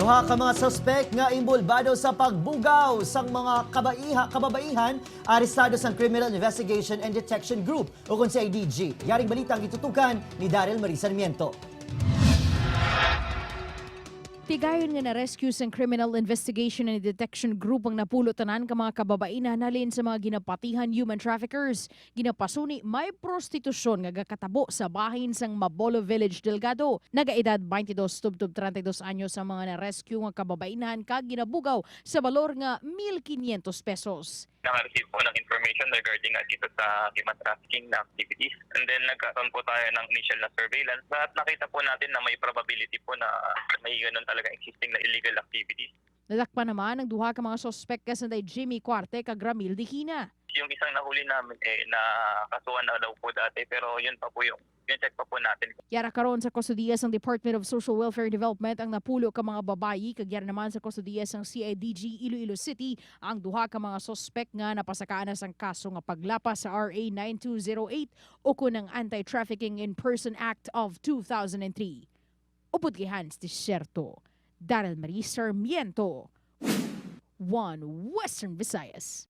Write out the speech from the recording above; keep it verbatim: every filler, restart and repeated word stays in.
Duha ka mga suspek nga inbolbado sa pagbugaw sang mga kabaiha, kababaihan arestado sang Criminal Investigation and Detection Group o kon C I D G. Yaring balita ang gitutukan ni Daryl Marie Sarmiento. Tigayon nga na-rescue sang Criminal Investigation and Detection Group ang napulo tanan ka mga kababainan halin sa mga ginapatihan human traffickers. Ginapasuni may prostitusyon nga gakatabo sa bahin sang Mabolo Village, Delgado. Nagaedad twenty-two tubtob treinta y dos anyos ang mga na-rescue nga kababainan kag ginabugaw sa balor nga mil quinientos pesos. Naka-receive po ng information regarding nga dito sa human trafficking na activities. And then nagkaroon po tayo ng initial na surveillance at nakita po natin na may probability po na may ganun talaga existing na illegal activities. Nadakpan naman ang duha ka mga suspek nga sanday Jimmy Cuarte kag Ramil Dihina. Yung isang nahuli namin, eh, nakasuhan na daw po dati, pero yun pa po yung, yung check pa po natin. Yara karon sa kustodiya sang Department of Social Welfare and Development ang napulo ka mga babayi, kag yara naman sa kustodiya sang C I D G Iloilo City ang duha ka mga suspek nga napasakaan na sang kaso nga paglapas sa R A nine two zero eight o kun ang Anti-Trafficking in Person Act of two thousand and three. Upod kay Hans Desierto, Daryl Marie Sarmiento, One Western Visayas.